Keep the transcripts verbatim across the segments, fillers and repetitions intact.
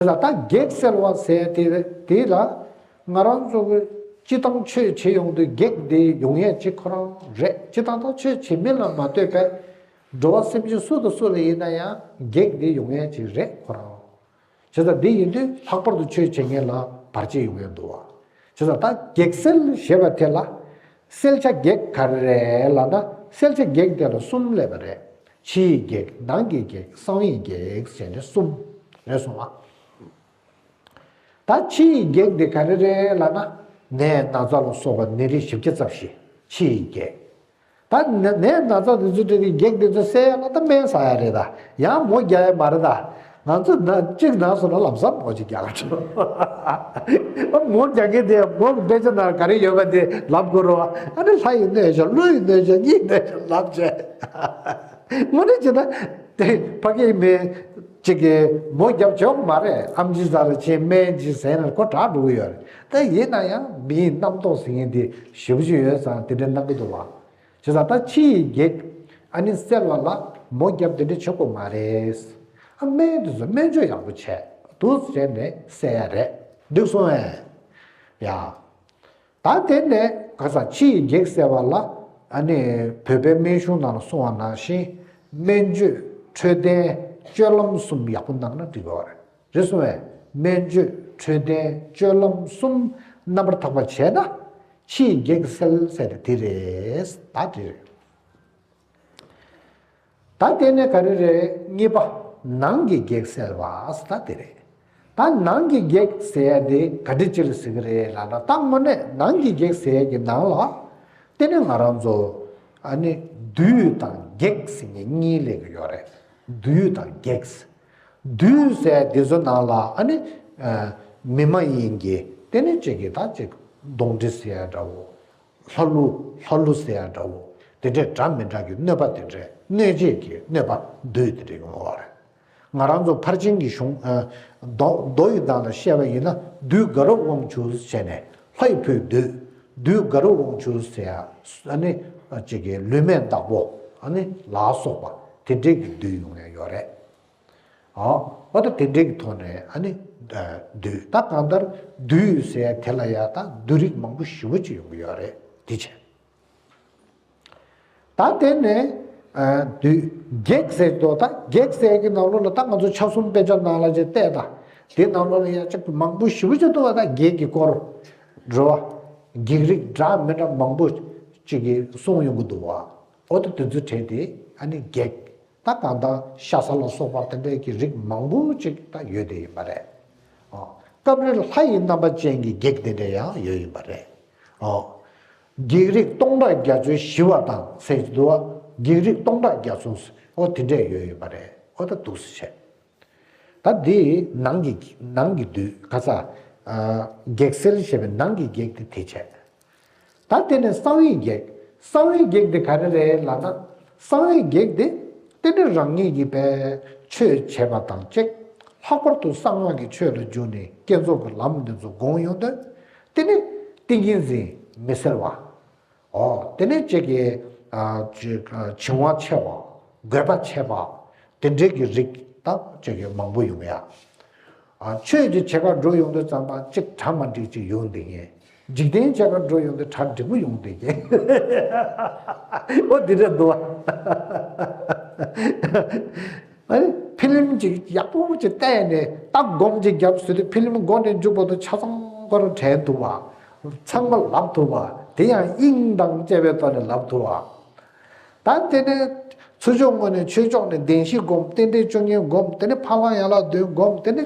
དེ་ལ་ད་གེགས་སེལ་བ་ཟེར་དེ་དེ་ལ་ང་རང་ཚོ་གི་སྤྱི་བཏང་ཆོས་བྱེད་ཡོང་དུས་གེགས་དེ་ཡོང་ཡས་ཅིག་ཁོ་རང་རེད། སྤྱི་བཏང་ད་ཆོས་བྱེད་མིན་ལ་མ་ལྟོས་པའི་འགྲོ་བ་སེམས་ཅན་སུ་དང་སུ་ལ་ཡིན་ན་ཡང་གེགས་དེ་ཡོང་ཡས་ཅིག་རེད་ཁོ་རང་། བྱས་ཙང་འདི་ཡིན་དུས་ལྷག་པར་དུ་ཆོས་བྱེད་མཁན་ལ་བར་ཆད་ཡོང་ཡས་འདུག་བ། བྱས་ཙང་ད་གེགས་སེལ་ཞེས་པ་དེ་ལ་སེལ་བྱ་གེགས་ག་རེ་རེད་ལབ་ན། སེལ་བྱ་གེགས་དེ་ལ་གསུམ་སླེབས་པ་རེད། ཕྱི་ཡི་གེགས། ནང་གི་གེགས། གསང་བའི་གེགས་ཟེར་ནས་གསུམ་རེད་སོང་བ། ད་ཕྱི་ཡི་གེགས་དེ་ག་རེ་རེད་ལབ་ན། ནད་ན་ཚ་ལ་སོགས་པ་ནད་རིགས་བཞི་བརྒྱ་རྩ་བཞི་ཕྱི་ཡི་གེགས། ད་ནད་ནད་ན་ཚ་དེ་ཚོ་དེ་དེ་གེགས་དེ་ཚོ་སེལ་ཡ་ལ་ད་སྨན་ཟ་ཡ་རེད། ད་ཡང་མོ་རྒྱག་ཡ་མ་རེད། ད་ང་ཚོ་ན་གཅིག་ན་སོང་ན་ལམ་སང་མོ་གཅིག་རྒྱག་ག་འགྲོ། མོ་རྒྱག་མཁན་དེ་མོ་གི་དཔེ་ཆ་ནང་ག་རེ་ཡོད་པ་དེ་ལབ་དགོས་རེད་བ། ཨ་ནི་ལྷ་ཡི་གནོད་བྱ། ཀླུ་ཡི་གནོད་བྱ། མི་ཡི་གནོད་བྱ་ལབ་བྱས། དངོས་གནས་བྱས་ན་དེ་ཕ་གི་མི་གཅིག་གིས་མོ་རྒྱབ་ཆོག་མ་རེད། ཨམ་ཆི་ཟ་ར་ཆེ་སྨན་ཅིག་ཟས་ན་ཁོ་དྲག་འགྲོ་གི་ཡོད་རེད། ད་ཡིན་ན་ཡང་མིའི་རྣམ་རྟོག་ཟེར་མཁན་དེ་ཞེ་པོ་ཅིག་ཡོད་ཙང་དེ་འདྲ་གནང་གི་འདུག་བ། བྱས་ཙང་ད་ཕྱི་ཡི་གེགས་ཨ་ནི་སེལ་བ་ལ་མོ་རྒྱབ་དེ་འདྲ་བྱེད་དགོས་མ་རེད། ཨ་སྨན་དེ་ཚོ་སྨན་བཅོས་ཡག་པོ་བྱས་འདུག་བྱས་ནས་སེལ་ཡ་རེད། འགྲིག་སོང་ངས། ཡ། ད་དེ་ནས་ག་ས་ཕྱི་ཡི་གེགས་སེལ་བ་ལ་ཨ་ནི་བོད་པའི་སྨན་གཞུང་ནང་ལ་གསུངས་པ་ནང་བཞིན་སྨན་བཅོས་འཕྲོད་བསྟེན་སྤྱོད་ལམ་གསུམ་ཡག་པོ་གནང་ན་འགྲིག་གི་རེད། རེད་སོང་བས། སྨན་བཅོས་འཕྲོད་བསྟེན་སྤྱོད་ལམ་གསུམ་རྣམ་པར་དག་པ་བྱས་ན་ཕྱིའི་གེགས་སེལ་ཟེར་ཏེ་དེ་རེད། ད་དེ་རེད། ད་དེ་ནས་ག་རེ་རེད། གཉིས་པ། ནང་གི་གེགས་སེལ་བ་ཟེར་ད་དེ་རེད། ད་ནང་གི་གེགས་ཟེར་ཡ་དེ་ག་འདྲ་ཅིག་ལ་ཟེར་གི་རེད་ལབ་ན། ད་དངོས་གནས་ནང་གི་གེགས་ཟེར་ཡ་གི་ནང་ལ་དེ་ནས་ང་རང་ཚོ་ཨ་ནི་བདུད་དང་བགེགས་ཟེར་མཁན་གཉིས་སླེབས་ཀྱི་ཡོད་རེད། བདུད་དང་བགེགས། བདུད་ཟེར་དེ་ཚོ་ནང་ལ་ཨ་ནི་ཨ་མི་མ་ཡིན་གྱི་དེ་ནི་གཅིག་གི་ད་གཅིག་གདོན་འདྲེ་ཟེར་ཡ་འདྲ་བོ། ལྷ་ཀླུ་ལྷ་ཀླུ་ཟེར་ཡ་འདྲ་བོ། དེ་འདྲའི་འདྲ་མི་འདྲ་གི་གནོད་པ་དེ་འདྲའི་གནོད་བྱེད་ཀྱི་གནོད་པ་བདུད་དེ་འདྲ་ཡོང་བ་རེད། ང་རང་ཚོ་ཕར་ཕྱིན་གྱི་གཞུང་ཨ་མདོ་མདོ་ཡི་སྟེང་ལ་བཤད་པ་ཡིན་ན། བདུད་དགའ་རབ་དབང་ཕྱུག་ཟེར་ནས་ལྷ་ཡི་བུ་བདུད། བདུད་དགའ་རབ་དབང་ཕྱུག་ཟེར་ཡ་ཨ་ནི་ཅིག་གི་ལུས་མེད་བདག་པོ་ཨ་ནི་ལ་སོགས་པ་དེ་འདྲའི་གི་བདུད་ཡོང་ཡ་ཡོད་རེད། ཨོ། འོ་ད་དེ་འདྲའི་གི་ཐོག་ནས་ཨ་ནི་ཨ་བདུད། ད་གང་ལྟར་བདུད་ཟེར་དེ་ལ་ཡ་ད་བདུད་རིགས་མང་པོ་ཞེ་པོ་ཅིག་ཡོང་གི་ཡོད་རེད། དེ་བྱས། ད་དེ་ནས་ཨ་བདུད། བགེགས་ཟེར་དོ། ད་བགེགས་ཟེར་གི་ནང་ལོགས་ལ་ད་ང་ཚོ་ཆ་གསུམ་དཔེ་ཆ་ནང་ལ་ཅིག་བལྟས་ད། དེ་ནང་ལོགས་ལ་ཡ་ཅིག་མང་པོ་ཞེ་པོ་ཅིག་འདུག་བ། ད་བགེགས་ཀྱི་སྐོར་རེད་བ། བགེགས་རིགས་འདྲ་མི་འདྲ་མང་པོ་ཅིག་གིས་གསུངས་ཡོང་གི་འདུག་བ། འོ་ད་དེ་ཚོའི་གྲས་དེ་ཨ་ནི་བགེགས། ད་གང་ལྟར་ཤ་ཟ་ལ་སོགས་པ་དེ་འདྲའི་གི་རིགས་མང་པོ་ཅིག་ད་ཡོད་དེ་ཡིན་པ་རེད། ཨོ། སྐབས་རེ་ལྷ་ཡི་རྣམ་པ་ཅན་གྱི་བགེགས་དེ་འདྲ་ཡང་ཡོད་ཡིན་པ་རེད། ཨོ། བགེགས་རིགས་སྟོང་ཕྲག་རྒྱ་མཚོའི་ཞི་བ་དང་ཟེར་གྱི་འདུག་བ། བགེགས་རིགས་སྟོང་ཕྲག་རྒྱ་མཚོ་ཟེར། ཨོ་དེ་འདྲས་ཡོད་ཡིན་པ་རེད། ཨོ་ད་འདུག་སེ་བྱས། ད་འདི་ནང་གི་ནང་གི་བདུད་ག་ས། ཨ་གེགས་སེལ་ཞེས་པའི་ནང་གི་བགེགས་དེ་དེ་བྱས། ད་དེ་ནས་གསང་བའི་གེགས། གསང་བའི་གེགས་དེ་ག་རེ་རེད་ལབ་ན། གསང་བའི་གེགས་དེ་དེ་ནི་རང་ཉིད་ཀྱིས་པའི་ཆོས་བྱས་པ་དང་གཅིག་ལྷག་པར་དུ་གསང་སྔགས་ཀྱི་ཆོས་ལ་འཇུག་ནས་བསྐྱེད་རྫོགས་ཀྱི་ལམ་འདི་ཚོ་སྒོམ་ཡོང་དུས། དེ་ནི་ཏིང་ངེ་འཛིན་མི་གསལ་བ། ཨོ། དེ་ནས་གཅིག་གིས་ཨ་ཅིག་ཨ་བྱིང་བ་ཆེ་བ། རྒོད་པ་ཆེ་བ། དེ་འདྲའི་གི་རིགས་དང་གཅིག་གིས་མང་པོ་ཡོང་ཡ། ཨ་ཆོས་ཀྱི་ཕྱེད་ཀ་འགྲོ་ཡོང་དུས་ཙམ་པ་གཅིག་གྲ་མ་འགྲིག་ཅིག་ཡོང་བསྡད་མཁན། འཇིག་རྟེན་ཕྱེད་ཀ་འགྲོ་ཡོང་དུས་གྲ་འགྲིག་པོ་ཡོང་བསྡད་མཁན། ཨོ་དེ་འདྲ་འདུག་བ། ཨ་ནི་ཕི་ལིམ་ཅིག་ཡག་པོ་ཅིག་བལྟས་ནས་ད་སྒོམ་ཅིག་བརྒྱབ་ཟེར་དུས་ཕི་ལིམ་མགོ་ནས་མཇུག་བར་དུ་ཆ་ཚང་ཁོ་རང་དྲན་ཐུབ་པ། ཚང་མ་ལབ་ཐུབ་པ། དེ་ཡང་དབྱིངས་དང་བཅས་པའི་ཐོག་ནས་ལབ་ཐུབ་པ། ད་དེ་ནས་ཚུར་ཕྱོགས་ངོས་ནས་ཆོས་ཕྱོགས་ནས་བདེན་བཞི་སྒོམ། རྟེན་འབྲེལ་བཅུ་གཉིས་སྒོམ། དེ་ནས་ཕ་ལང་ཡན་ལག་བདུན་སྒོམ། དེ་ནས་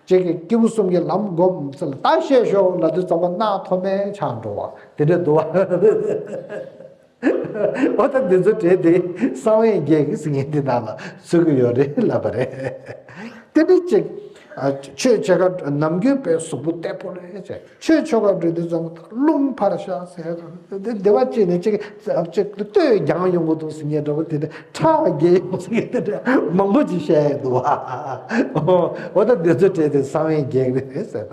ཅིག་གི་སྐྱེས་བུ་གསུམ་གྱི་ལམ་སྒོམ་ཟེར་ལ་ད་བཤད་ཤོག་ལབ་དུས་ཙམ་པ་རྣ་ཐོ་མེད་ཆགས་འགྲོ་བ་དེ་འདྲ་འདུག་བ། འོ་ད་འདི་ཚོ་གྲས་དེ་གསང་བའི་གེགས་ཟེར་མཁན་འདི་ནང་ལ་ཚུད་ཀྱི་ཡོད་རེད་ལབ་པ་རེད། དེ་ནི་གཅིག་ཨ་ཆོས་ཕྱེད་ཀ་ནམ་རྒྱུན་པའི་གཟུགས་པོ་བརྟན་པོ་རེད་ཅེས། ཆོས་ཕྱེད་ཀ་འགྲོ་དུས་ཙམ་རླུང་འཕར་ཤག་ཟེར། དེ་བདེ་བ་ཅན་ནི་གཅིག་གཅིག་ལྟོས་རྒྱང་ཡོང་གི་འདུག་ཟེར་མཁན་འདྲ་བོ་དེ་འདྲ་ཁྲག་རྒྱས་ཡོང་ཟེར་མཁན་དེ་འདྲ་མང་པོ་ཅིག་བཤད་ཡོད་འདུག་བ། འོ་ད་འདི་ཚོ་གྲས་དེ་གསང་བའི་གེགས་རེད་ཟེར་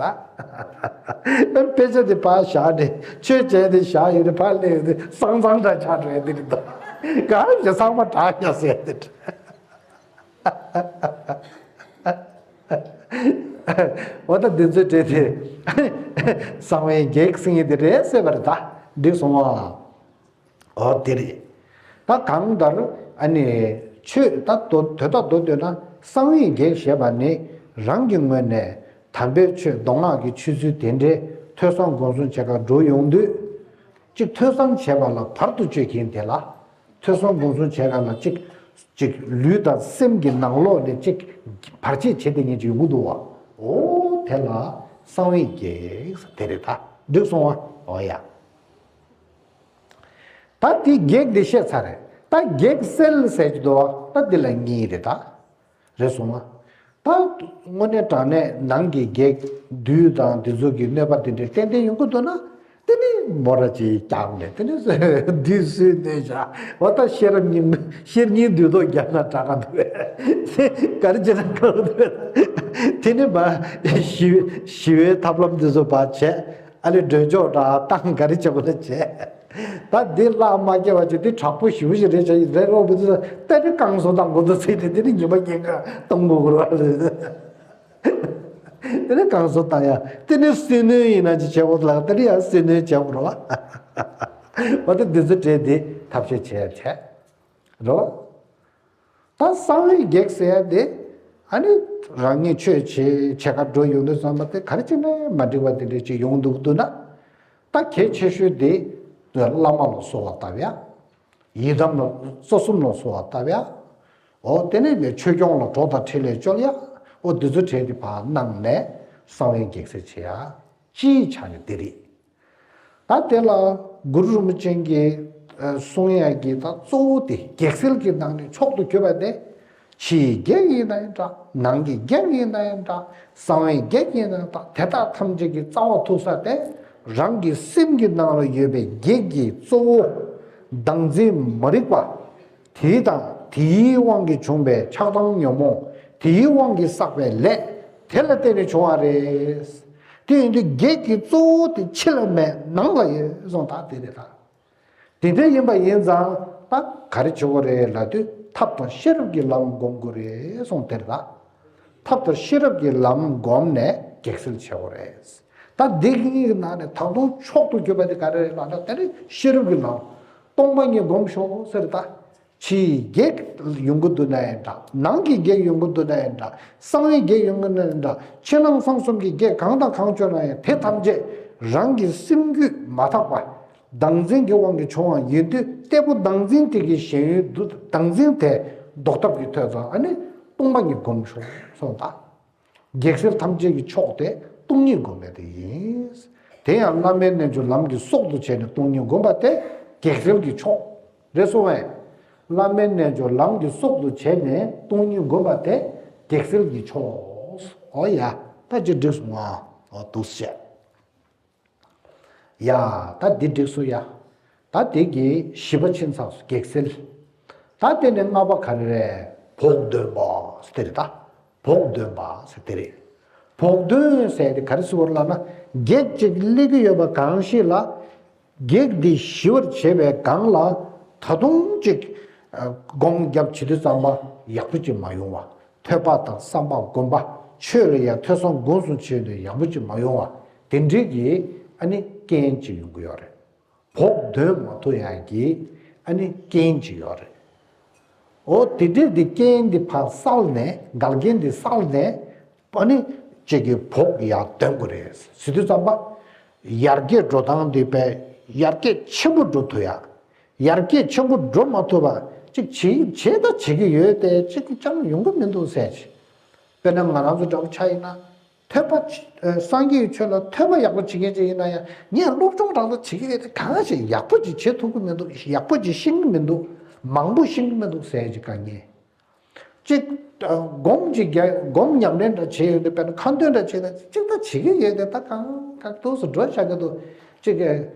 ད། དཔེ་ཆ་དེ་ཕར་བཞག་ནས་ཆོས་བྱས་དེ་བཞག་ཡོད་དེ་ཕར་སླེབས་ཡོད་དེ་སང་སང་འདྲ་ཆགས་འགྲོ་ཡ་དེ་རེད་འདུག་གང་ཞིག་ཚང་མ་དྲག་ཀྱང་ཟེར་དེ་འདྲ། འོ་ད་འདི་ཚོའི་གྲས་དེ་གསང་བའི་གེགས་ཟེར་མཁན་དེ་རེད་ཟེར་བ་རེད་ད། འགྲིག་སོང་ཨ། འོ་དེ་རེད། ད་གང་ལྟར་ཨ་ནི་ཆོས་ད་མདོ་དོན་དག་མདོ་འདོད་ན་གསང་བའི་གེགས་ཞེས་པ་ནི་རང་གི་ངོས་ནས་དམ་པའི་ཆོས་མདོ་སྔགས་ཀྱི་ཆོས་ཚུལ་དེ་འདྲའི་ཐོས་བསམ་སྒོམ་གསུམ་བྱེད་གར་འགྲོ་ཡོང་དུས། གཅིག་ཐོས་བསམ་བྱེད་པ་ལ་བར་དུ་གཅོད་མཁན་དེ་ལ། ཐོས་བསམ་སྒོམ་གསུམ་བྱེད་ག་ལ་གཅིག་གཅིག་ལུས་དང་སེམས་ཀྱི་ནང་ལོགས་ནས་གཅིག་བར་ཆད་བྱེད་དེ་ངེས་ཅིག་ཡོང་གི་འདུག་བ། འོ་དེ་ལ་གསང་བའི་གེགས་དེ་རེད་ད། འགྲིག་སོང་བ། འོ་ཡ། ད་དེ་གེགས་དེ་བཤད་ཚར་རེད། ད་གེགས་སེལ་ཟེར་གྱི་འདུག་བ། ད་འདི་ལ་གཉིས་རེད་ད། རེད་སོང་ང་། ད་དངོས་གནས་དྲང་གནས་ནང་གི་གེགས་བདུད་དང་དེ་ཚོ་གི་གནོད་པ་དེ་འདྲའི་ཏན་ཏན་ཡོང་གི་འདུག་ན། དེ་ནི་མོ་ར་ཅིག་བཀྱག་ནས་དེ་ནི་བདུད་སུས་གནོད་བྱ། འོ་ད་ཤེས་རབ་སྙིང་ཤེར་སྙིང་བདུད་ཐོག་རྒྱབ་ན་དྲག་ག་འདུག་བས། ག་རེ་བྱེད་ན་དྲག་ག་འདུག་བས། དེ་ནི་མ་ཞི་ཞི་བའི་ཐབས་ལམ་དེ་ཚོ་བ་བྱས། ཨ་ལེ་སྒྲོལ་ཆོག་འདྲ་བཏང་ག་རེ་བྱེད་དགོས་ན་བྱས། ད་འདི་བརླག་མ་སྐྱེ་བ་ཅིག་འདི་དྲག་པོ་ཞེ་པོ་ཞིག་རེད་བྱ་ཡི་རེད་རོགས་པ་ཚོ་ད་ནི་བསྐང་གསོ་བཏང་དགོས་འདུག་ཚེ་དེ་དེ་ནི་ཉི་མ་ཉིན་གང་གཏོང་དགོས་རོགས་རེད། དེ་ནི་བསྐང་གསོ་བཏང་ཡ་དེ་ནི་སུན་ནོན་ཡིན་ན་ཅི་བྱེད་དགོས་ལགས་དེ་ནི་ཡ་སུན་ནོན་བྱེད་དགོས་རོགས། འོ་ད་འདི་ཚོ་གྲས་འདི་ཐབས་ཤེས་བྱེད་ཡ་བྱས་རོགས། ད་གསང་བའི་གེགས་ཟེར་ཡ་དེ་ཨ་ནི་རང་ཉིད་ཆོས་བྱེད་བྱེད་ག་འགྲོ་ཡོང་དུས་ཙམ་པ་དེ་ག་རེ་བྱས་ནས་མ་འགྲིག་པ་དེ་འདྲས་ཅིག་ཡོང་འདུག་འདུག་ན། ད་གལ་ཆེ་ཤོས་དེ་བླ་མ་ལ་གསོལ་བ་བཏབ་ཡ། ཡི་དམ་ལ་རྩ་གསུམ་ལ་གསོལ་བ་བཏབ་ཡ། འོ་དེ་ནས་ཆོས་སྐྱོང་ལ་གྲོགས་དང་འཕྲིན་ལས་བཅོལ་ཡ། འོ་འདི་ཚོ་གྲས་དེ་ཕར་གནང་ནས་གསང་བའི་གེགས་སེལ་བྱེད་ཡ། སྤྱིའི་ཆ་ནས་དེ་རེད། ད་དེ་ལ་གུ་རུ་རིན་པོ་ཆེ་གིས་གསུང་ཡ་གི་ད་གཙོ་བོ་དེ་གེགས་སེལ་གྱི་ནང་ནས་མཆོག་ཏུ་གྱུར་པ་དེ། ཕྱིའི་གེགས་ཡིན་ན་ཡང་འདྲ། ནང་གི་གེགས་ཡིན་ན་ཡང་འདྲ། གསང་བའི་གེགས་ཡིན་ན་ཡང་འདྲ། དེ་དག་ཐམས་ཅད་ཀྱི་རྩ་བ་ཐུག་ས་དེ་རང་གི་སེམས་ཀྱི་ནང་ལ་ཡོད་པའི་གེགས་ཀྱི་གཙོ་བོ་བདག་འཛིན་མ་རིག་པ། དེ་དང་དེའི་དབང་གིས་བྱུང་བའི་ཆགས་སྡང་ཉོན་མོངས། དེའི་དབང་གིས་བསགས་པའི་ལས་དེ་ལ་བརྟེན་ནས་བྱུང་བ་རེད། དེ་ཡིན་དུས་གེགས་ཀྱི་གཙོ་བོ་དེ་ཕྱི་ལ་མེད་ནང་ལ་ཡོད་གསུངས་ད་དེ་རེད་ད། དེ་འདྲ་ཡིན་པ་ཡིན་ཙང་ད་ག་རེ་བྱེད་དགོས་རེད་ལབ་དུས་ཐབས་དང་ཤེས་རབ་ཀྱི་ལམ་སྒོམ་དགོས་རེད་གསུངས་དེ་རེད་ད། ཐབས་དང་ཤེས་རབ་ཀྱི་ལམ་བསྒོམས་ནས་གེགས་སེལ་བྱེད་དགོས་རེད། ད་འདི་གཉིས་ཀྱི་ནང་ནས་ད་དུང་མཆོག་ཏུ་གྱུར་པ་དེ་ག་རེ་རེད་ལབ་ན་དེ་ནི་ཤེས་རབ་ཀྱི་ལམ། སྟོང་པ་ཉིད་སྒོམ་ཤོག་ཟེར་ད། ཕྱིའི་གེགས་ཡོང་གི་འདུག་ན་ཡང་འདྲ། ནང་གི་གེགས་ཡོང་གི་འདུག་ན་ཡང་འདྲ། གསང་བའི་གེགས་ཡོང་གི་ན་ཡང་འདྲ། ཕྱི་ནང་གསང་གསུམ་གྱི་གེགས་གང་དང་གང་བྱུང་ན་ཡང་དེ་ཐམས་ཅད་རང་གི་སེམས་རྒྱུད་མ་དག་པ་བདག་འཛིན་གྱི་དབང་གིས་བྱུང་བ་ཡིན་དུས་གཏེ་པོ་བདག་འཛིན་དེ་གི་ཞེན་ཡུལ་བདག་འཛིན་དེ་ཟློག་ཐབས་ཀྱི་ཐོས་ཙང་ཨ་ནི་སྟོང་པ་ཉིད་སྒོམ་ཤོག་གསུངས་ད། གེགས་སེལ་ཐམས་ཅད་ཀྱི་མཆོག་དེ་སྟོང་ཉིད་སྒོམ་པ་དེ་ཡིན། དེ་ཡང་བླ་མའི་རྣལ་འབྱོར་ལམ་གྱི་སྲོག་ཏུ་བྱས་ནས་སྟོང་ཉིད་སྒོམ་པ་དེ་གེགས་སེལ་གྱི་མཆོག་རེད་གསུངས་པས། བླ་མའི་རྣལ་འབྱོར་ལམ་གྱི་སྲོག་ཏུ་བྱས་ནས་སྟོང་ཉིད་སྒོམ་པ་དེ་གེགས་སེལ་གྱི་མཆོག་འོ་ཡ། ད་ཅི་འགྲིག་སོང་ང་། འོ་འདུག་སེ་བྱས། ཡ། ད་འདི་འགྲིག་སོང་ཡ། ད་དེ་གི་བཞི་པ་ཕྱིན་ཚར་སོང་། གེགས་སེལ། ད་དེ་ནས་ལྔ་པ་ག་རེ་རེད། བོགས་འདོན་པ་ཟེར་དེ་རེད་ད། བོགས་འདོན་པ་ཟེར་དེ་རེད། བོགས་འདོན་ཟེར་དེ་ག་རེ་ཟེར་བ་ལབ་ན་གེགས་ཅིག་སླེབས་ཀྱི་ཡོད་པ་གང་ཞིག་ལ། གེགས་འདི་ཞི་བར་བྱེད་པའི་སྒང་ལ་ད་དུང་ཅིག་སྒོམ་རྒྱབ་བྱེད་དུས་ཙམ་པ་ཡག་པོ་ཅིག་མ་ཡོང་བ། ཐོས་པ་དང་བསམ་པ་སྒོམ་པ། ཆོས་ལ་ཡང་ཐོས་བསམ་སྒོམ་གསུམ་བྱས་ནས་ཡག་པོ་ཅིག་མ་ཡོང་བ། དེ་འདྲའི་གི་ཨ་ནི་རྐྱེན་ཅིག་ཡོང་གི་ཡོད་རེད། བོགས་འདོན་མ་ཐུབ་ཡག་གི་ཨ་ནི་རྐྱེན་ཅིག་ཡོད་རེད། འོ་དེ་འདྲའི་དེ་རྐྱེན་འདི་ཕར་བསལ་ནས་འགལ་རྐྱེན་འདི་བསལ་ནས་ཨ་ནི་ཅིག་གི་བོགས་ཡར་འདོན་དགོས་རེད་ཟེར་དུས་ཙམ་པ། ཡར་རྒྱས་འགྲོ་སྟངས་འདི་དཔེ་ཡར་རྒྱས་ཆེན་པོ་འགྲོ་ཐུབ་ཡག་ཡར་རྒྱས་ཆེན་པོ་འགྲོ་མ་ཐུབ་པ་ཅིག་བྱེད་བྱེད་ད་བྱེད་ཀྱི་ཡོད་དེ་ཅིག་ཅང་ཡོང་གི་མི་འདུག་ཟེར་གྱི། དཔེར་ན་ང་རང་ཚོ་འདྲ་པོ་ཆ་ཡིན་ན། ཐོས་པ་ཅི་ཨ་སངས་རྒྱས་ཀྱི་ཆོས་ལ་ཐོས་པ་ཡག་པོ་བྱེད་མཁན་ཅིག་ཡིན་ན་ཡང་ངས་སློབ་སྦྱོང་རང་ད་བྱེད་ཀྱི་ཡོད་དེ་གང་ཞིག་ཡག་པོ་ཅིག་བྱེད་ཐུབ་ཀྱི་མི་འདུག་ཡག་པོ་ཅིག་ཤེས་ཀྱི་མི་འདུག་མང་པོ་ཤེས་ཀྱི་མི་འདུག་ཟེར་གྱི་དཀའ་ངལ། གཅིག་ཨ་སྒོམ་ཅིག་རྒྱག་སྒོམ་ཉམས་ལེན་འདྲ་བྱེད་ཡོང་དུས་དཔེར་ན་ཁ་འདོན་འདྲ་བྱེད་ན་གཅིག་ད་བྱེད་ཀྱི་ཡོད་དེ་ད་གང་གང་ཐུགས་སུ་འགྲོ་བྱ་གི་འདུག་གཅིག་གི་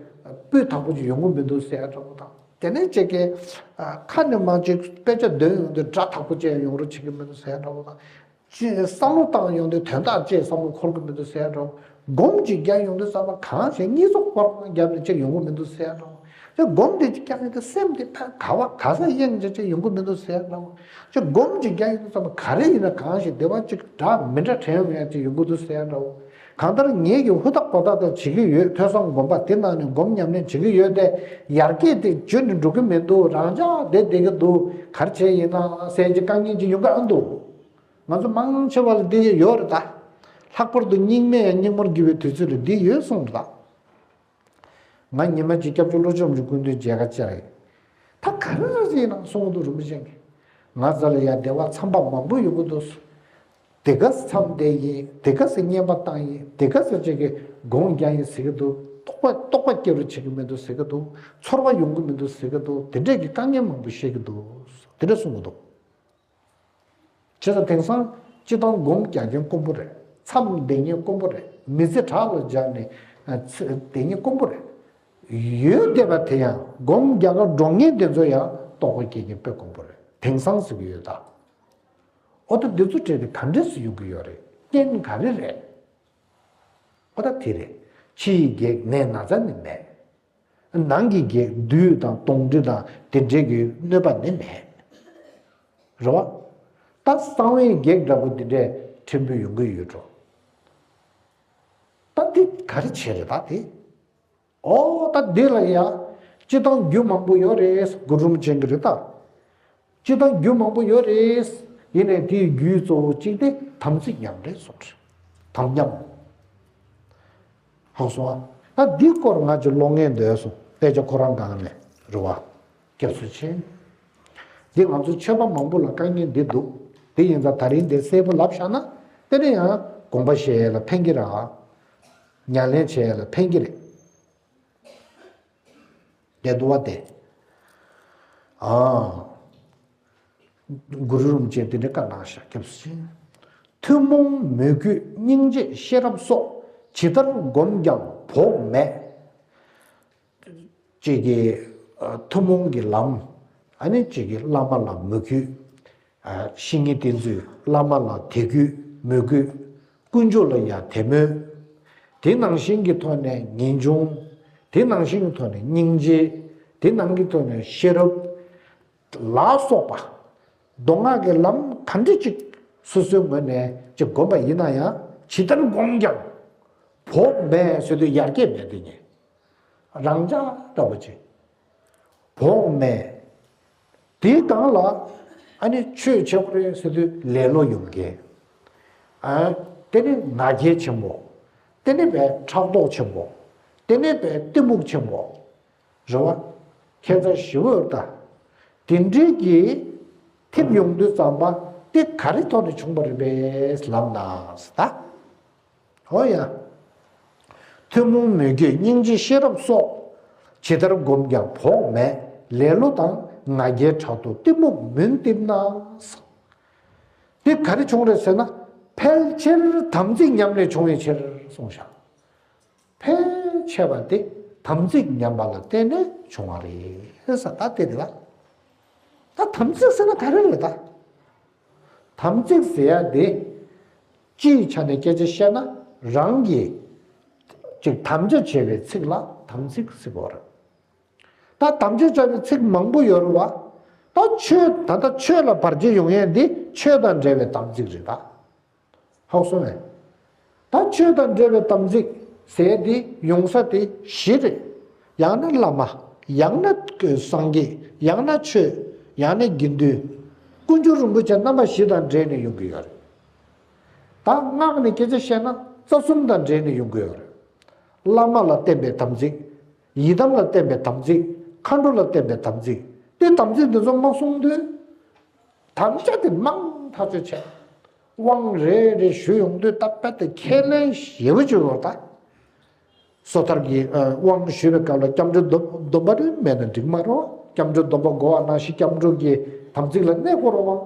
སྤུས་དག་པོ་ཅིག་ཡོང་གི་མི་འདུག་ཟེར་ཡ་འདྲ་པོ་དང་དེ་ནས་གཅིག་གི་ཨ་ཁ་ནས་མར་ཅིག་དཔེ་ཆ་འདོན་ཡོང་དུས་སྒྲ་དག་པོ་ཅིག་ཡོང་རོགས་བྱེད་ཀྱི་མི་འདུག་ཟེར་ཡ་འདྲ་པོ་དང་། ཅིག་བསམ་བློ་བཏང་ཡོང་དུས་དོན་དག་ཅིག་བསམ་བློ་འཁོར་གྱི་མི་འདུག་ཟེར་ཡ་འདྲ་པོ། སྒོམ་ཅིག་རྒྱག་ཡོང་དུས་བསམ་པ་གང་ཞིག་གཉིས་ཚོགས་སྐོར་རྒྱབ་ནས་ཅིག་ཡོང་གི་མི་འདུག་ཟེར་ཡ་འདྲ་པོ། དེ་སྒོམ་དེ་ཅིག་རྒྱག་ཡིན་དུས་སེམས་དེ་ད་ག་བ་ག་ས་གཡེང་བྱས་ཅིག་ཡོང་གི་མི་འདུག་ཟེར་ཡ་འདྲ་བོ། ཅིག་སྒོམ་ཅིག་རྒྱག་ཡིན་དུས་ཙམ་པ་ག་རེ་ཡིན་ན་གང་ཞིག་བདེ་བ་ཅིག་འདྲ་མི་འདྲ་དྲན་ཡོང་ཡ་ཅིག་ཡོང་གི་འདུག་ཟེར་ཡ་འདྲ་བོ། གང་ལྟར་ངེད་ཀྱིས་ཧུར་ཐག་འབད་ཐག་ད་བྱེད་ཀྱི་ཡོད། ཐོས་བསམ་སྒོམ་པ་དེ་ནང་ནས་སྒོམ་ཉམས་ལེན་བྱེད་ཀྱི་ཡོད་དེ། ཡར་རྒྱས་དེ་བརྗོད་ནས་འགྲོ་གི་མི་འདུག་རང་འཇགས་བསྡད་བསྡད་ཀྱི་འདུག་ག་རེ་བྱས་ཡིན་ན་ཟེར་གྱི་དཀའ་ངལ་ཅིག་ཡོང་གི་ཨ་འདུག་ང་ཚོ་མང་ཆེ་བ་ལ་འདི་ཡོད་རེད་ད། ལྷག་པར་དུ་སྙིགས་མས་སྙིགས་མར་གྱུར་པའི་དུས་ཚོད་ལ་འདི་ཡོད་གསུངས་རེད་ད། ང་ཉི་མ་གཅིག་སྐྱབས་མཆོག་བློ་སྦྱོང་གི་སྐུ་མདུན་མཇལ་ཁ་བཅར་ཡིན། ད་ག་རེ་རེད་ཡིན་ནམ་གསུང་གི་འདུག་རིན་པོ་ཆེ་གིས། ང་རྩ་ལ་ཡ་བདེ་བ་ཚང་པ་མང་པོ་ཡོང་གི་འདུག་དེ་ག་སེ་མཚམས་བསྡད་ཡིན། དེ་ག་སེ་བསྙེན་པ་བཏང་ཡིན། དེ་ག་སེ་ཅིག་གི་སྒོམ་རྒྱག་ཡིན་ཟེར་གི་འདུག་རྟོགས་པ་རྟོགས་པ་སྐྱེ་རུ་བྱེད་ཀྱི་མི་འདུག་ཟེར་གི་འདུག་ཚོར་བ་ཡོང་གི་མི་འདུག་ཟེར་གི་འདུག་དེ་འདྲས་ཀྱི་དཀའ་ངལ་མང་པོ་བཤད་ཀྱི་འདུག་དེ་འདྲས་གསུང་གི་འདུག་བྱས་ཙང་དེང་སང་སྤྱིར་བཏང་སྒོམ་རྒྱག་མཁན་དཀོན་པོ་རེད། མཚམས་བསྡད་མཁན་དཀོན་པོ་རེད། མི་ཚེ་བྲག་ལ་སྦྱར་ནས་ཨ་ཚེ་བསྡད་མཁན་དཀོན་པོ་རེད། ཡོད་བསྡད་པ་དེ་ཡང་སྒོམ་རྒྱག་ག་འགྲོ་མཁན་དེ་ཚོ་ཡང་རྟོགས་པ་སྐྱེ་མཁན་དཔེ་དཀོན་པོ་རེད། དེང་སང་ཟེར་གྱི་ཡོད་ད། ཨོ་ད་འདི་ཚོ་བྲལ་ཏེ་ག་འདྲས་སུ་ཡོང་གི་ཡོད་རེད། རྐྱེན་ག་རེ་རེད། ཨོ་ད་དེ་རེད། ཕྱི་ཡི་གེགས་ནད་ན་ཚ་ནི་མེད། ནང་གི་གེགས་བདུད་དང་གདོན་འདྲེ་དང་དེ་འདྲའི་གི་གནོད་པ་ནི་མེད། རེད་བ། ད་གསང་བའི་གེགས་འདྲ་པོ་འདི་འདྲས་ཕྲན་བུ་ཡོང་གི་ཡོད་འགྲོ། ད་འདི་ག་རེ་བྱས་རེད་ད་དེ། ཨོ་ད་འདི་ལ་ཡ། སྤྱིར་བཏང་རྒྱུ་མང་པོ་ཡོད་རེད། གུ་རུ་རིན་པོ་ཆེ་གིས་རེད་ད། སྤྱིར་བཏང་རྒྱུ་མང་པོ་ཡོད་རེད། ཡིན་ནའི་དེའི་རྒྱུའི་གཙོ་བོ་གཅིག་དེ་དམ་ཚིག་ཉམས་རེད་གསུངས་རེད། དམ་ཉམས། ཧང་སོང་ཨ། ད་འདི་སྐོར་ང་ཚོ་ཀློག་མཁན་འདོད་སོང་། དཔེ་ཆ་ཁོ་རང་སྒང་ནས་རེད་བ། སྐྱབས་སུ་མཆི། འདི་ང་ཚོ་ཆོས་པ་མང་པོ་ལ་དཀའ་ངལ་འདི་འདུག་དེ་ཡིན་ཙང་ད་རིང་འདི་གསལ་པོ་ལབ་བཞག་ན། དེ་ནས་ཡང་དགོངས་པ་བཞེས་ཡས་ལ་ཕན་གྱི་རེད། ཉམས་ལེན་བྱེད་ཡས་ལ་ཕན་གྱི་རེད། བསྡད་འདུག་བ་དེ། ཨ། གུ་རུ་རིན་པོ་ཆེས་འདི་འདྲའི་བཀའ་གནང་བཞག་སྐྱབས་སུ་མཆི། ཐུན་མོང་མོས་གུས་སྙིང་རྗེ་ཤེས་རབ་སོགས། ཇི་ལྟར་བསྒོམས་ཀྱང་བོགས་མེད། ཅིག་གི་ཨ་ཐུན་མོང་གི་ལམ། ཨ་ནི་ཅིག་གི་བླ་མ་ལ་མོས་གུས། ཨ་བཤེས་གཉེན་བསྟེན་ཚུལ། བླ་མ་ལ་དད་གུས་མོས་གུས། དཀོན་མཆོག་ལ་ཡང་དད་མོས། དེ་ནང་བཞིན་གྱི་ཐོག་ནས་ངེས་འབྱུང་། དེ་ནང་བཞིན་གྱི་ཐོག་ནས་སྙིང་རྗེ། དེ་ནང་གི་ཐོག་ནས་ཤེས་རབ་ལ་སོགས་པ། མདོ་སྔགས་ཀྱི་ལམ་ག་འདྲ་ཅིག་སོ་སོའི་ངོས་ནས་ཅིག་བསྒོམས་པ་ཡིན་ན་ཡང་། ཇི་ལྟར་བསྒོམས་ཀྱང་བོགས་མེད་ཟེར་དུས་ཡར་རྒྱས་མེད་དེ་ཉིད། རང་འཇགས་འདྲ་པོ་ཅིག་བོགས་མེད། དེའི་སྒང་ལ་ཨ་ནི་ཆོས་བྱེད་དགོས་རེད་ཟེར་དུས་ལེ་ལོ་ཡོང་མཁན། ཨ། དེ་ནི་ང་རྒྱལ་ཆེན་པོ། དེ་ནི་བས་ཕྲག་དོག་ཆེན་པོ། དེ་ནི་བས་གཏི་མུག་ཆེན་པོ། རེད་བ། ཁྱད་མཚར་ཞེ་པོ་ཡོད་ད། དེ་འདྲའི་གི་ཐེབས་ཡོང་དུས་ཙམ་པ་དེ་ག་རེ་ཐོག་ནས་བྱུང་བ་རེད་པས་ལབ་ན་ཟེར་ད། ཨོ་ཡ། ཐུན་མོང་མོས་གུས་སྙིང་རྗེ་ཤེས་རབ་སོགས། ཇི་ལྟར་བསྒོམས་ཀྱང་བོགས་མེད། ལེ་ལོ་དང་ང་རྒྱལ་ཕྲག་དོག་གཏི་མུག་མུན་རྟིབ་ན། དེ་ག་རེ་བྱུང་རེད་ཟེར་ན། ཕལ་ཆེར་དམ་ཚིག་ཉམས་ནས་བྱུང་བའི་ཕྱིར་གསུངས་བཞག་ཕལ་ཆེ་བ་དེ་དམ་ཚིག་ཉམས་པ་ལ་བརྟེན་ནས་བྱུང་བ་རེད་ཟེར། ད་དེ་རེད་ལ། ད་དམ་ཚིག་ཟེར་ན་ག་རེ་རེད་ད། དམ་ཚིག་ཟེར་ཡ་དེ། སྤྱིའི་ཆ་ནས་སྐད་ཆ་བཤད་ན། རང་གིས་ཅིག་དམ་བཅའ་བྱས་པའི་ཚིག་ལ་དམ་ཚིག་ཟེར་གོ་རེད། ད་དམ་བཅའ་བྱས་པའི་ཚིག་མང་པོ་ཡོད་རེད་བ། ད་ཆོས། ད་ལྟ་ཆོས་ལ་བར་ཆད་ཡོང་ཡས་འདི་ཆོས་དང་འབྲེལ་བའི་དམ་ཚིག་རེད་ད། ཧ་གོ་སོང་ངས། ད་ཆོས་དང་འབྲེལ་བའི་དམ་ཚིག་ཟེར་དེ་ཡོང་ས་དེ་བཞི་རེད། ཡང་ན་བླ་མ། ཡང་ན་སངས་རྒྱས། ཡང་ན་ཆོས། ཡང་ན་དགེ་འདུན། དཀོན་མཆོག་རིན་པོ་ཆེ་རྣམ་པ་བཞི་དང་འབྲེལ་ནས་ཡོང་གི་ཡོད་རེད། ད་སྔགས་ནས་སྐད་ཆ་བཤད་ན་རྩ་གསུམ་དང་འབྲེལ་ནས་ཡོང་གི་ཡོད་རེད། བླ་མ་ལ་བརྟེན་པའི་དམ་ཚིག་ཡི་དམ་ལ་བརྟེན་པའི་དམ་ཚིག་མཁའ་འགྲོ་ལ་བརྟེན་པའི་དམ་ཚིག་དེ་དམ་ཚིག་འདི་ཚོ་མ་བསྲུང་དུས། དམ་བཅའ་དེ་མང་ཐག་ཆོད་བྱས། དབང་རེ་རེ་ཞུ་ཡོང་དུས་ད་དཔེ་དེ་ཁས་ལེན་ཞེ་པོ་བྱེད་དགོས་ད། སོ་ཐར་གྱི་ཨ་དབང་ཞུ་བའི་སྐབས་ལ་སྐྱབས་འགྲོའི་སྡོམ་སྡོམ་པ་རེ་མེད་ན་འགྲིག་མ་རེད། སྐྱབས་འགྲོའི་སྡོམ་པ་དགོས་པ་ནང་བཞིན་སྐྱབས་འགྲོ་གི་དམ་ཚིག་ལ་གནས་དགོས་རེད་བ།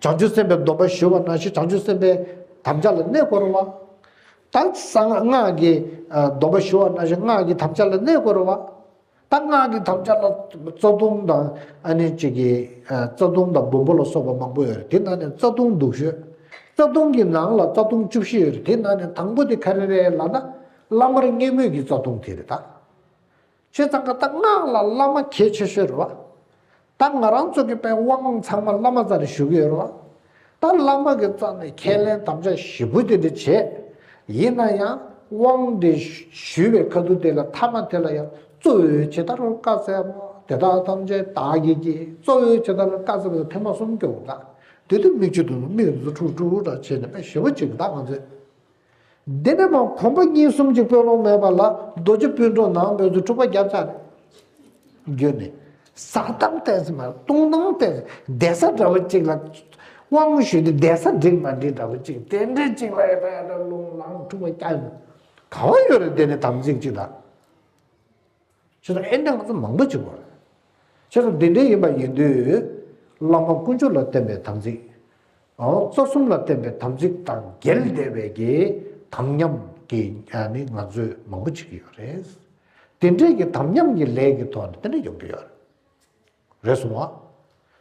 བྱང་ཆུབ་སེམས་དཔའི་སྡོམ་པ་ཞུ་བ་ནང་བཞིན་བྱང་ཆུབ་སེམས་དཔའི་དམ་བཅའ་ལ་གནས་དགོས་རེད་བ། ད་གསང་སྔགས་ཀྱི་ཨ་སྡོམ་པ་ཞུ་བ་ནང་བཞིན་སྔགས་ཀྱི་དམ་བཅའ་ལ་གནས་དགོས་རེད་བ། ད་སྔགས་ཀྱི་དམ་བཅའ་ལ་རྩ་ལྟུང་དང་ཨ་ནི་གཅིག་གི་ཨ་རྩ་ལྟུང་དང་སྦོམ་པོ་ལ་སོགས་པ་མང་པོ་ཡོད་རེད། དེ་ནང་ནས་རྩ་ལྟུང་སྡུག་ཤོས། རྩ་ལྟུང་གི་ནང་ལ་རྩ་ལྟུང་བཅུ་བཞི་ཡོད་རེད། དེ་ནང་ནས་དང་པོ་དེ་ག་རེ་རེད་ལབ་ན། བླ་མར་བརྙས་སྨོད་ཀྱི་རྩ་ལྟུང་དེ་རེད་ད། བྱས་ཙང་ཀ་ད་སྔགས་ལ་བླ་མ་གལ་ཆེ་ཤོས་རེད་བ། ད་ང་རང་ཚོ་གི་པའི་དབང་ཚང་མ་བླ་མ་རྩ་ནས་ཞུ་གི་ཡོད་རེད་བ། ད་བླ་མ་གི་རྩ་ནས་ཁས་ལེན་དམ་བཅའ་ཞེ་པོ་དེ་འདྲ་བྱས། ཡིན་ན་ཡང་དབང་དེ་ཞུས་པའི་ཁ་ཐུག་དེ་ལ་མཐའ་མ་དེ་ལ་ཡང་གཙོ་བོས་ཇི་ལྟར་བཀའ་སྩལ་པ་དེ་དག་ཐམས་ཅད་བདག་གིས་བགྱི། གཙོ་བོས་ཇི་ལྟར་བཀའ་སྩལ་པ་ཐེངས་མ་གསུམ་སྐྱོར་ད། དེ་དུས་མིག་ཆུ་དུ་མིག་རུ་འཁྲུག་འཁྲུག་འདྲ་བྱས་ནས་པའི་ཞེ་པོ་ཅིག་ད་ང་ཚོས། འདི་ནས་མ་གོམ་པ་གཉིས་གསུམ་ཅིག་སྤོས་ལོང་མེད་པ་ལ་རྡོ་རྗེ་སྤུན་གྲོགས་ནང་བོད་ཚོ་འཁྲུག་པ་བརྒྱབ་ཚར་རེད། བརྒྱུད་ནས་ཟ་སྟངས་བལྟས་ཟིན་མ་བཏུང་སྟངས་བལྟས་ཟིན་བསྡད་ས་འདྲ་བོ་ཅིག་ལ་དབང་ཞུས་ཏེ་བསྡད་ས་འགྲིག་མ་འགྲིག་འདྲ་བོ་ཅིག་དེ་འདྲས་ཅིག་ལ་ཡ་ད་ཡ་ད་རླུང་ལངས་འཁྲུག་པ་བརྒྱབ་ཡིན། ག་བ་ཡོད་རེད་དེ་ནས་དམ་ཚིག་ཅིག་ད། བྱས་ཙང་ཨེ་འདྲ་ང་ཚོ་མང་པོ་བྱེད་དགོས་རེད། བྱས་ཙང་འདི་འདྲའི་ཡིན་པ་ཡིན་དུས། བླ་མ་དཀོན་མཆོག་ལ་བརྟེན་པའི་དམ་ཚིག་ཨོ། རྩ་གསུམ་ལ་བརྟེན་པའི་དམ་ཚིག་དང་འགལ་བསྡད་པའི་གི་དམ་ཉམས་ཀྱི་ཨ་ནི་ང་ཚོས་མང་པོ་བྱེད་ཀྱི་ཡོད་རེད། དེ་འདྲའི་གི་དམ་ཉམས་ཀྱི་ལས་ཀྱི་ཐོག་ནས་དེ་འདྲ་ཡོང་གི་ཡོད་རེད། རེད་སོང་ཨ།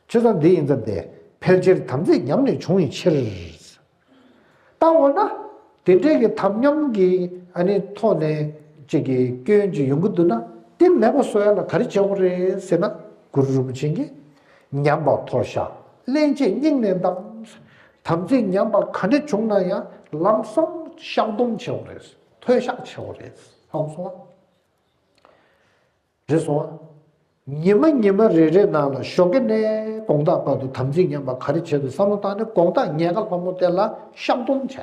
བྱས་ཙང་འདི་ཡིན་ཙང་དེ་ཕལ་ཆེར་དམ་ཚིག་ཉམས་ནས་བྱུང་བའི་ཕྱིར། ད་འོ་ན། དེ་འདྲའི་གི་དམ་ཉམས་ཀྱི་ཨ་ནི་ཐོག་ནས་ཅིག་གི་སྐྱོན་ཅིག་ཡོང་གི་འདུག་ན་དེ་མེད་པ་བཟོ་ཡ་ལ་ག་རེ་བྱེད་དགོས་རེད་ཟེར་ན་གུ་རུ་རིན་པོ་ཆེ་གིས་ཉམས་པ་འཐོར་བཤགས་སླན་ཆད་སྙིང་ནས་འདམ། དམ་ཚིག་ཉམས་པ་ག་འདྲ་བྱུང་ན་ཡང་ལམ་སང་བཤགས་སྡོམ་བྱེད་དགོས་རེད། འཐོལ་བཤགས་བྱེད་དགོས་རེད། ཧ་གོ་སོང་ཨ། རེད་སོང་ཨ། ཉི་མ་ཉི་མ་རེ་རེའི་ནང་ལ་ཞོགས་ཀས་ནས་དགོང་དག་བར་དུ་དམ་ཚིག་ཉམས་པ་ག་རེ་བྱས་འདུག་བསམ་བློ་བཏང་ནས་དགོང་དག་ཉལ་ཁ་ལྷ་མོ་དེ་ལ་བཤགས་སྡོམ་བྱས།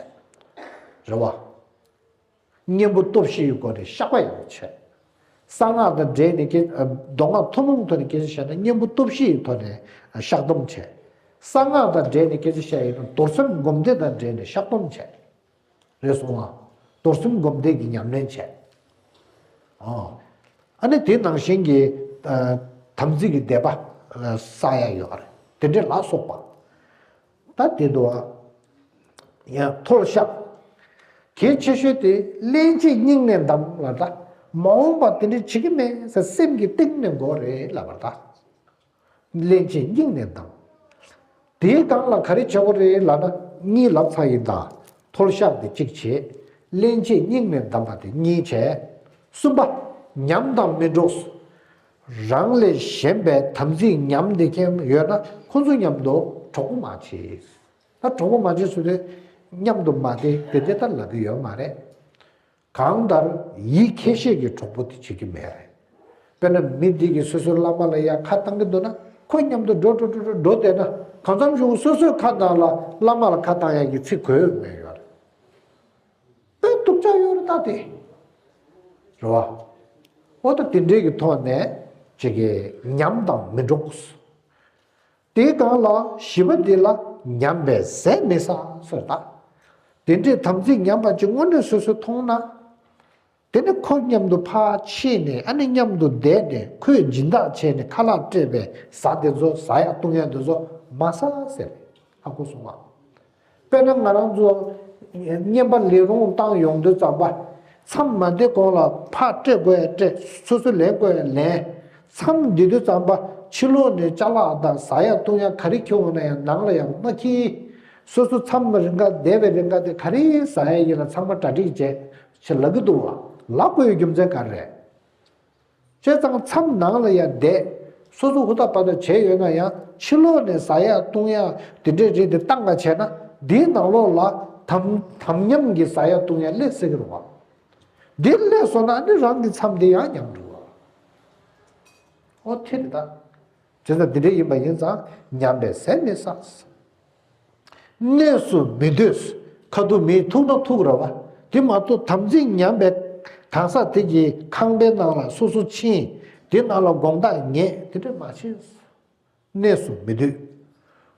རེད་བ། གཉེན་པོ་སྟོབས་བཞི་ཡི་སྒོ་ནས་བཤགས་པ་ཡང་བྱས། གསང་སྔགས་དང་འབྲེལ་ནས་སྐད་ཨ། མདོ་སྔགས་ཐུན་མོང་ཐོག་ནས་སྐད་ཆ་བཤད་ན་གཉེན་པོ་སྟོབས་བཞི་ཡི་ཐོག་ནས་བཤགས་སྡོམ་བྱས། གསང་སྔགས་དང་འབྲེལ་ནས་སྐད་ཆ་བཤད་ཡིན་ན་རྡོར་སེམས་སྒོམ་བཟླས་དང་འབྲེལ་ནས་བཤགས་སྡོམ་བྱས། རེད་སོང་ང་། རྡོར་སེམས་སྒོམ་བཟླས་ཀྱི་ཉམས་ལེན་བྱས། ཨོ། ཨ་ནི་དེ་ནང་བཞིན་གྱི་ཨ། དམ་ཚིག་གི་བཟླས་པ་ཨ། བསགས་ཡ་ཡོད་རེད། དེ་འདྲས་ལ་སོགས་པ། ད་དེ་འདུག་ཨ། ཡང་འཐོལ་བཤགས། གལ་ཆེ་ཤོས་དེ་སླན་ཆད་སྙིང་ནས་འདམ་ལ་ད། མ་འོངས་པ་དེ་འདྲས་བྱེད་ཀྱི་མེད་ཟེར་སེམས་ཀྱི་གཏིང་ནས་དགོས་རེད་ལབ་པ་ད། སླན་ཆད་སྙིང་ནས་འདམ། དེའི་སྒང་ལ་ག་རེ་བྱེད་དགོས་རེད་ལབ་ན་གཉིས་ལབ་ཚར་ཡིན་ད། འཐོལ་བཤགས་དེ་གཅིག་བྱས། སླན་ཆད་སྙིང་ནས་འདམ་པ་དེ་གཉིས་བྱས། གསུམ་པ། ཉམས་དང་མི་འགྲོགས། རང་ལས་གཞན་པའི་དམ་ཚིག་ཉམས་བསྡད་མཁན་ཡོད་ན་ཁོ་ཚོ་མཉམ་དུ་གྲོགས་པོ་མ་བྱེད། ད་གྲོགས་པོ་མ་བྱེད་ཟེར་དུས་མཉམ་དུ་མ་བསྡད་དེ་འདྲ་ད་ལབ་ཀྱི་ཡོད་མ་རེད། གང་ལྟར་ཡིད་ཁྱེད་ཤེས་ཀྱི་གྲོགས་པོ་དེ་བྱེད་ཀྱི་མེད་རེད། དཔེར་ན་མི་འདི་གིས་སོ་སོའི་བླ་མ་ལ་ཡ་ཁ་བཏང་གི་འདུག་ན་ཁོ་མཉམ་དུ་འགྲོ་འགྲོ་འགྲོ་འགྲོ་འགྲོ་བསྡད་ན་གང་འཚམ་ཞིག་སོ་སོའི་ཁ་ནང་ལ་བླ་མ་ལ་ཁ་བཏང་ཡ་གི་ཚིག་གོ་ཡོད་མེད་ཡོད་རེད། དཔེ་སྡུག་ཅག་ཡོད་རེད་ད་དེ། རེད་བ། འོ་ད་དེ་འདྲའི་གི་ཐོག་ནས་ཅིག་གི་ཉམས་དང་མི་འགྲོགས། དེའི་སྒང་ལ་བཞི་པ་འདི་ལ་ཉམས་པའི་ཟས་མི་ཟ་ཟེར་ད། དེ་འདྲའི་དམ་ཚིག་ཉམས་པ་ཅིག་དངོས་གནས་སོ་སོས་མཐོང་ན། དེ་ནི་ཁོ་མཉམ་དུ་ཕར་ཕྱིན་ནས་ཨ་ནི་མཉམ་དུ་བསྡད་ནས་ཁོས་སྦྱིན་བདག་བྱས་ནས་ཁ་ལག་སྤྲད་པའི་ཟ་དེ་ཚོ་ཟ་ཡ་བཏུང་ཡ་དེ་ཚོ་མ་ཟ་ཟེར། ཧ་གོ་སོང་ང་། དཔེར་ན་ང་རང་ཚོ་བསྙེན་པ་ལས་རུང་བཏང་ཡོང་དུས་ཙམ་པ། མཚམས་མ་བསྡད་གོང་ལ་ཕར་སྤྲད་དགོས་ཡ་སྤྲད། སོ་སོ་ལེན་དགོས་ཡ་ལེན། མཚམས་བསྡད་དུས་ཙམ་པ་ཕྱི་ལོགས་ནས་ཅ་ལག་དང་ཟ་ཡ་བཏུང་ཡ་ག་རེ་འཁྱེར་འོང་ན་ཡང་ནང་ལ་ཡང་མ་འཁྱེར། སོ་སོ་མཚམས་རིང་ག་བསྡད་པའི་རིང་ག་དེ་ག་རེ་ཟ་ཡ་ཡིན་ལ་ཚང་མ་གྲ་སྒྲིག་བྱས་ཞེས་ལབ་ཀྱི་འདུག་བ། ལབ་དགོས་ཡའི་རྒྱུ་མཚན་ག་རེ་རེད། བྱས་ཙང་མཚམས་ནང་ལ་ཡ་བསྡད། སོ་སོ་ཧུར་ཐག་པ་ཐག་བྱས་ཡོད་ན་ཡང་ཕྱི་ལོགས་ནས་ཟ་ཡ་བཏུང་ཡ་དེ་འདྲས་རེད་དེ་བཏང་ག་བྱས་ན་འདིའི་ནང་ལོགས་ལ་དམ་དམ་ཉམས་ཀྱི་ཟ་ཡ་བཏུང་ཡ་སླེབས་སྲིད་ཀྱི་རེད་བ། འདི་སླེབས་སོང་ན་ནི་རང་གི་མཚམས་དེ་ཡང་ཉམས་འགྲོ་བ། ཨོ་དེ་རེད་ད། བྱས་ཙང་འདི་འདྲས་ཡིན་པ་ཡིན་ཙང་ཉམས་པའི་ཟས་མི་ཟ། གནས་སུ་མི་སྡོད། ཁ་ཐུག་མིའི་ཐུག་ན་ཐུག་ར་བ། དེ་མ་གཏོགས་དམ་ཚིག་ཉམས་པའི་གང་ཟག་དེ་གི་ཁང་པའི་ནང་ལ་སོ་སོ་ཕྱིན། དེ་ནང་ལ་དགོང་དག་ཉལ་དེ་འདྲ་མ་བྱེད། གནས་སུ་མི་སྡོད།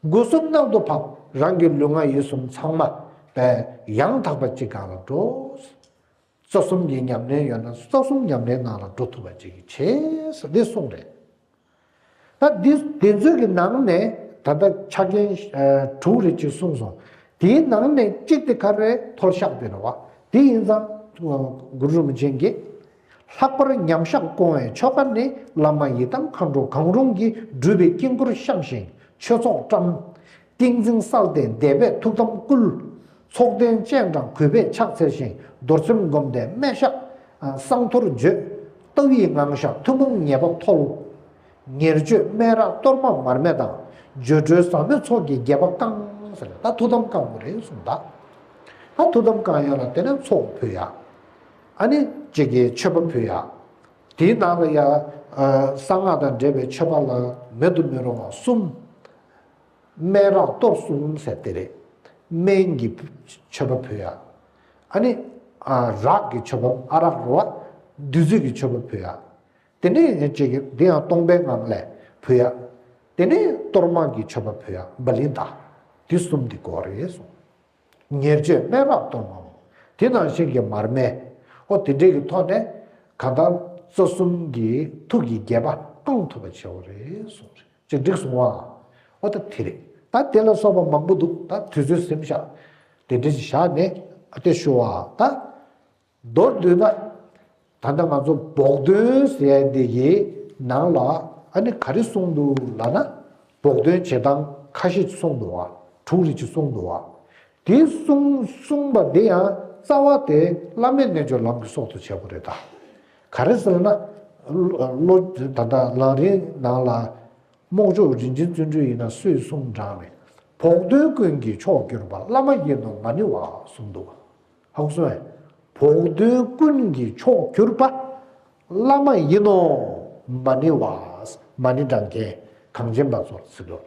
སྒོ་གསུམ་གནམ་དུ་ཕབ། རང་གི་ལུས་ངག་ཡིད་གསུམ་ཚང་མ་པའི་ཡང་དག་པ་གཅིག་སྒང་ལ་འགྲོ། རྩ་གསུམ་གྱི་ཉམས་ལེན་ཡོད་ན་རྩ་གསུམ་ཉམས་ལེན་ནང་ལ་འགྲོ་ཐུབ་པ་ཅིག་བྱེད་ཟེར་འདི་གསུངས་རེད། ད་འདི་དེ་ཚོའི་གི་ནང་ནས་ད་ལྟ་ཆ་རྐྱེན་ཨ་དྲུག་རེ་ཅིག་གསུངས་སོང་། དེའི་ནང་ནས་གཅིག་དེ་ག་རེ་འཐོལ་བཤགས་དེ་རེད་བ། དེ་ཡིན་ཙང་གུ་རུ་རིན་པོ་ཆེན་གྱིས། ལྷག་པར་ཉམས་བཤགས་སྐོང་བའི་ཆོ་ག་ནི་བླ་མ་ཡི་དམ་མཁའ་འགྲོ་གང་རུང་གིས་སྒྲུབ་པའི་དཀྱིལ་འཁོར་བཤམས་ཤིང་མཆོད་ཚོགས་བཀྲམ། ཏིང་འཛིན་གསལ་ཏེ་བཟླས་པས་ཐུགས་དམ་བསྐུལ། ཚོགས་རྟེན་སྤྱན་དྲངས་གུས་པས་ཕྱག་འཚལ་ཞིང་རྡོར་སེམས་བསྒོམས་ཏེ་སྨྲེ་བཤགས་བསང་གཏོར་བརྗོད། ལྟ་བའི་ངང་བཞག་ཐུན་མོང་ངེས་པ་མཐོལ། ཉེར་སྤྱོད་སྨན་རག་གཏོར་མ་མར་མེ་དང་། སྦྱོར་སྒྲོལ་ཟབ་མོའི་ཚོགས་ཀྱིས་དགྱེས་པ་བསྐང་ཟེར་ནས། ད་ཐུགས་དམ་བསྐང་དགོས་རེད་གསུངས། ད་ད་ཐུགས་དམ་བསྐང་ཡག་ལ་དེ་ནས་ཚོགས་ཕུལ་ཡག་ཨ་ནི་གཅིག་གི་མཆོད་པ་ཕུལ་ཡག་དེའི་ནང་ལ་ཡ། ཨ། གསང་སྔགས་དང་འབྲེལ་བའི་མཆོད་པ་ལ་མེད་དུ་མི་རུང་བ་གསུམ། སྨན་རག་གཏོར་གསུམ་ཟེར་དེ་རེད། སྨན་གྱི་མཆོད་པ་ཕུལ་ཡག་ཨ་ནི། ཨ། རག་གི་མཆོད་པ། ཨ་རག་རོ་བ། བདུད་རྩི་གི་མཆོད་པ་ཕུལ་ཡག་དེ་ནས་ཅིག་གི་འདི་ཡང་སྟོང་པའི་ངང་ལས་ཕུལ་ཡག་དེ་ནས་གཏོར་མ་གི་མཆོད་པ་ཕུལ་ཡག་བ་ལི་ད། དེ་གསུམ་འདི་དགོས་རེད་གསུངས། ཉེར་སྤྱོད་སྨན་རག་གཏོར་མ། དེ་ནང་བཞིན་གྱི་མར་མེ། ཨོ་དེ་འདྲའི་གི་ཐོག་ནས་གང་ལྟར་རྩ་གསུམ་གྱི་ཐུགས་ཀྱི་དགྱེས་པ་བསྐང་ཐུབ་པ་བྱེད་དགོས་རེད་གསུངས་རེད། ཅིག་འགྲིག་སོང་བ། ཨོ་ད་དེ་རེད། ད་དེ་ལ་སོགས་པ་མང་པོ་འདུག་ད་དུས་ཚོད་ཟིན་ཤག་དེ་འདྲ་ཞིག་བཞག་ནས་ཨ་དེ་ཞུ་བ་ད། མདོར་བསྡུས་ན། ད་ལྟ་ང་ཚོ་བོགས་འདོན་ཟེར་ཡ་འདི་གི་ནང་ལ་ཨ་ནི་ག་རེ་གསུངས་འདུག་ལབ་ན། བོགས་འདོན་བྱེད་སྟངས་ཁ་ཤས་ཅིག་གསུངས་འདུག་བ། དྲུག་རེ་ཅིག་གསུངས་འདུག་བ། དེ་གསུངས་གསུངས་པ་དེ་ཡང་རྩ་བ་དེ་བླ་མེད་རྣལ་འབྱོར་ལམ་གྱི་སྲོག་ཏུ་བྱེད་དགོས་རེད་ད། ག་རེ་ཟེར་ན། བློ་ད་ལྟ་ལམ་རིམ་ནང་ལ། རྨོག་ལྕོག་རིན་ཆེན་བརྩོན་འགྲུས་ཡིན་ན་སུས་གསུངས་དྲངས་ནས། བོགས་འདོན་ཀུན་གྱི་མཆོག་གྱུར་པ། བླ་མ་ཡིན་ནོ་མ་ཎི་བ་གསུངས་འདུག་ཧ་གོ་སོང་ངས། བོགས་འདོན་ཀུན་གྱི་མཆོག་གྱུར་པ། བླ་མ་ཡིན་ནོ་མ་ཎི་བ། མ་ཎི་བགྲང་མཁན་གངས་ཅན་པ་ཚོར་ཟེར་འདུག